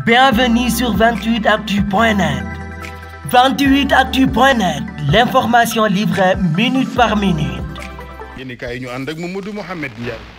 Bienvenue sur 28actu.net. 28actu.net, l'information livrée minute par minute. yéen kaay ñu ànd ak Mamadou Mouhamed Ndiaye.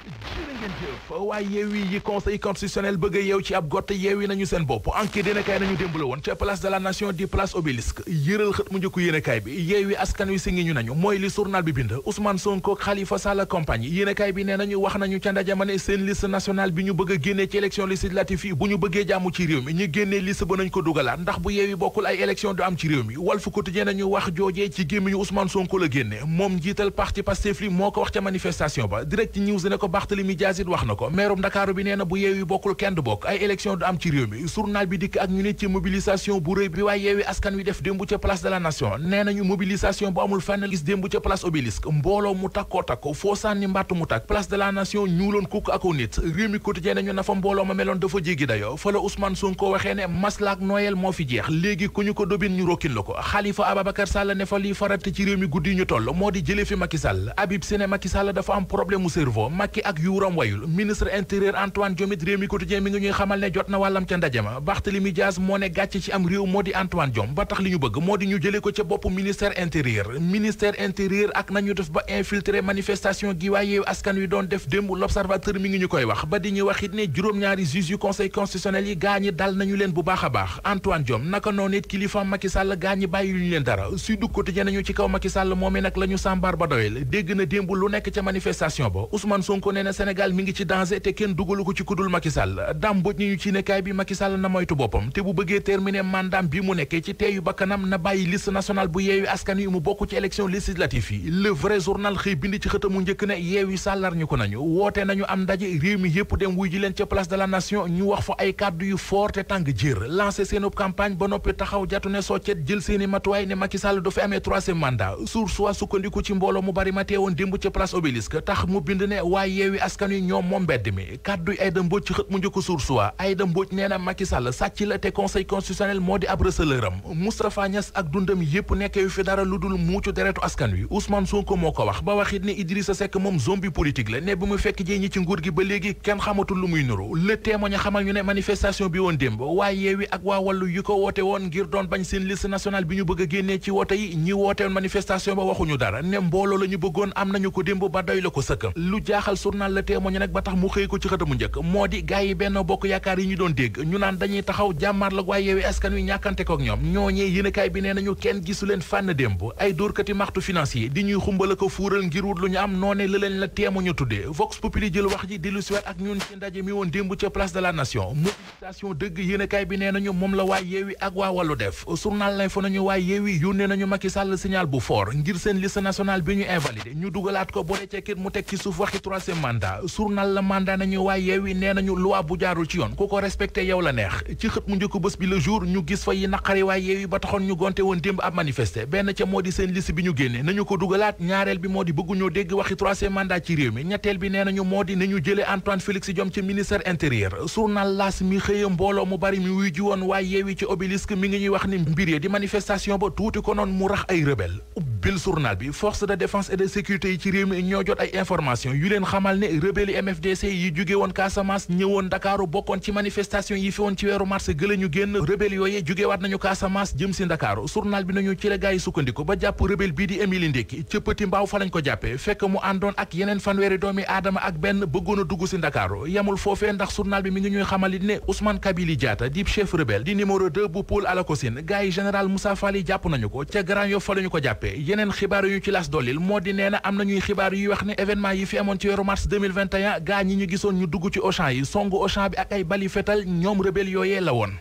waaye yeewi yi conseil constitutionnel bëgg a yeew ci ab gott yeewi nañu seen bopp enquête yéenekaay nañu démb la woon ca place de la nation di place obélisque yëral xët mu njëkku yéenekaay bi yeewi askan wi si ngi ñu nañu mooy li journal bi bind Ousmane Sonko Khalifa Sall compagnie yéenekaay bi nee nañu wax nañu ca ndaje ma ne seen liste nationale bi ñu bëgg a génnee ci élection législative yi bu ñu bëggee jàmm ci réew mi ñu génnee liste ba nañ ko dugalaat ndax bu yeewi bokkul ay élection du am ci réew mi Walf Quotidien nañu wax joojee ci gémmiñu Ousmane Sonko la génne moom njiital parti Pastef li moo ko wax ca manifestation ba Direct News ne ko Barthélémy Dias it wax na ko meerum Ndakaaru bi nee na bu yeewi bokkul kenn du bokk ay élection du am ci réew mi journal bi dikk ak ñu nit ci mobilisation bu rëy bi waaye yeewi askan wi def démb ca place de la nation nee nañu mobilisation bu amul fenn gis démb ca place obélisque mbooloo mu takkoo takko foo sànni mbàtt mu takk place de la nation ñuuloon kukk ako nit réew mi quotidien nañu na fa mbooloo ma meloon dafa jéggi dayo fa la Ousmane Sonko waxee ne maslaak Noël moo fi jeex léegi ku ñu ko dobin ñu rokkin la ko Khalifa Ababacar Sall ne fa lii farat ci réew mi guddi ñu toll moo di jële fi Macky Sall Habib Sy ne Macky Sall dafa am problème mu cerveau Macky ak yuuram wayul ministre intérieur Antoine Diome it réew mi quotidien mi ngi ñuy xamal ne jot na wàllam ca ndaje ma Barthélémy Dias moo ne gàcce ci am réew moo di Antoine Diome ba tax li ñu bëgg moo di ñu jëlee ko ca bopp ministère intérieur ak nañu def ba infiltrer manifestation gi waaye askan wi doon def démb l'observateur mi ngi ñu koy wax ba di ñuy wax it ne juróom-ñaari juge yu conseil constitutionnel yi gaa ñi dal nañu leen bu baax a baax Antoine Diome naka noonu it kilifa Macky Sall gaa ñi bàyyi ñu leen dara Sud Quotidien nañu ci kaw Macky Sall moomee nag la ñu sàmbaar ba doyel dégg na démb lu nekk ca manifestation ba Ousmane Sonko nee na Sénégal mi ngi ci danger te kenn dugalu ko ci kudul Macky Sall damboj ñi ñu ci nekkaay bi Macky Sall na moytu boppam te bu bëggee terminer mandat bi mu nekkee ci teeyu bakkanam na bàyyi liste nationale bu yeewi askan wi mu bokk ci élection législative yi le vrai journal xëy bind ci xëtamu njëkk ne yeewi sàllar ñu ko nañu woote nañu am ndaje réew mi yépp dem wuy ji leen ca place de la nation ñu wax fa ay kàddu yu fort te tàng jër lancé seenub campagne ba noppi taxaw jatu ne soccet jël seeni matuwaay ne Macky Sall du fi amee troisième mandat soit sukkandiku ci mbooloo mu bari ma teewoon démb ca place obélisque tax mu bind ne waaye yeewi askan wi ñoom moom mbedd mi kàddu Aïda Mbodj ci xët mu njëkk Source A Aïda Mbodj nee na Macky Sall sàcc la te conseil constitutionnel moo di ab receleuram Moustapha Niass ak dundam yépp nekkeyu fi dara lu dul muucu deretu askan wi Ousmane Sonko moo ko wax ba waxit ne Idrissa Seck moom zombie politique la ne bu mu fekk jee ñi ci nguur gi ba léegi kenn xamatul lu muy nuru Le Témoin xamal ñu ne manifestation bi woon démb waaye yeewi ak waa wàllu yu ko woote woon ngir doon bañ seen liste nationale bi ñu bëgg a génnee ci woote yi ñi woote woon manifestation ba waxuñu dara ne mbooloo la ñu bëggoon am nañu ko démb ba doy la ko sëkk lu jaaxal journal Le Témoin nag ba tax mu xëy ko ci xëtamu njëkk moo di gaay yi benn bokk yaakaar yi ñu doon dégg ñu naan dañuy taxaw jàmmaar la waaye yeewi askan wi ñàkkante ko ak ñoom ñooñee yéenekaay bi nee nañu kenn gisu leen fànn démb ay dóorkati martu financier di ñuy xumbala ko fuural ngir wut lu ñu am noone la leen la teemu ñu tuddee Vox Populi jël wax ji di lu siwet ak ñun ci ndaje mi woon démb ca place de la nation mobilisation dëgg yéenekaay bi nee nañu moom la waa yeewi ak waa wàllu def journal lay fa nañu waa yeewi yónnee nañu Macky Sall signal bu fort ngir seen liste nationale bi ñu invalidé ñu dugalaat ko boole cekkit mu teg ci suuf waxi troisième mandat journal la mandat nañu waa yeewi nee nañu loi bu jaarul ci yoon ku ko respecté yow la neex ci xët mu njëkk bés bi le jour ñu gis fa yi naqari waa yeewi ba taxoon ñu gonte woon démb ab manifester benn ca moo di seen liste bi ñu génne nañu ko dugalaat ñaareel bi moo di bëgguñoo dégg waxi troisième mandat ci réew mi ñetteel bi nee nañu moo di nañu jëlee Antoine Félix Diome ci ministère intérieur journal L'As mi xëya mbooloo mu bari mi wuy ji woon waa yeewi ci obélisque mi ngi ñuy wax ni mbir yi di manifestation ba tuuti ko noon mu rax ay rebelle bil journal bi force de défense et de sécurité yi ci réew mi ñoo jot ay information yu leen xamal ne rebelle yi MFDC yi jóge woon Casamance ñëwoon Ndakaaru bokkoon ci manifestation yi fi woon ci weeru mars gëla ñu génn rebelle yooyee jógewaat nañu Casamance jëm si Ndakaaru journal bi nañu ci la gaa yi sukkandiku ba jàpp rebelle bii di Émile Ndéki ca Petit Mbaaw fa lañ ko jàppee fekk mu àndoon ak yeneen fanweeri doomi aadama ak benn bëggoon a dugg si Ndakaaru yamul foofee ndax journal bi mi ngi ñuy xamalit ne Ousmane Kabili Diatta di chef rebelle di numéro 2 bu pôle Alakosine gaa yi général Moussa Fall yi jàpp nañu ko ca Grand Yoff fa lañu ko jàppee yeneen xibaar yu ñu ci las dollil moo di nee na am nañuy xibaar yuy wax ne événement yi fi amoon ci weeru mars 2021 gaa ñi ñu gisoon ñu dugg ci Auchan yi songu Auchan bi ak ay bali fetal ñoom rebelle yooyee la woon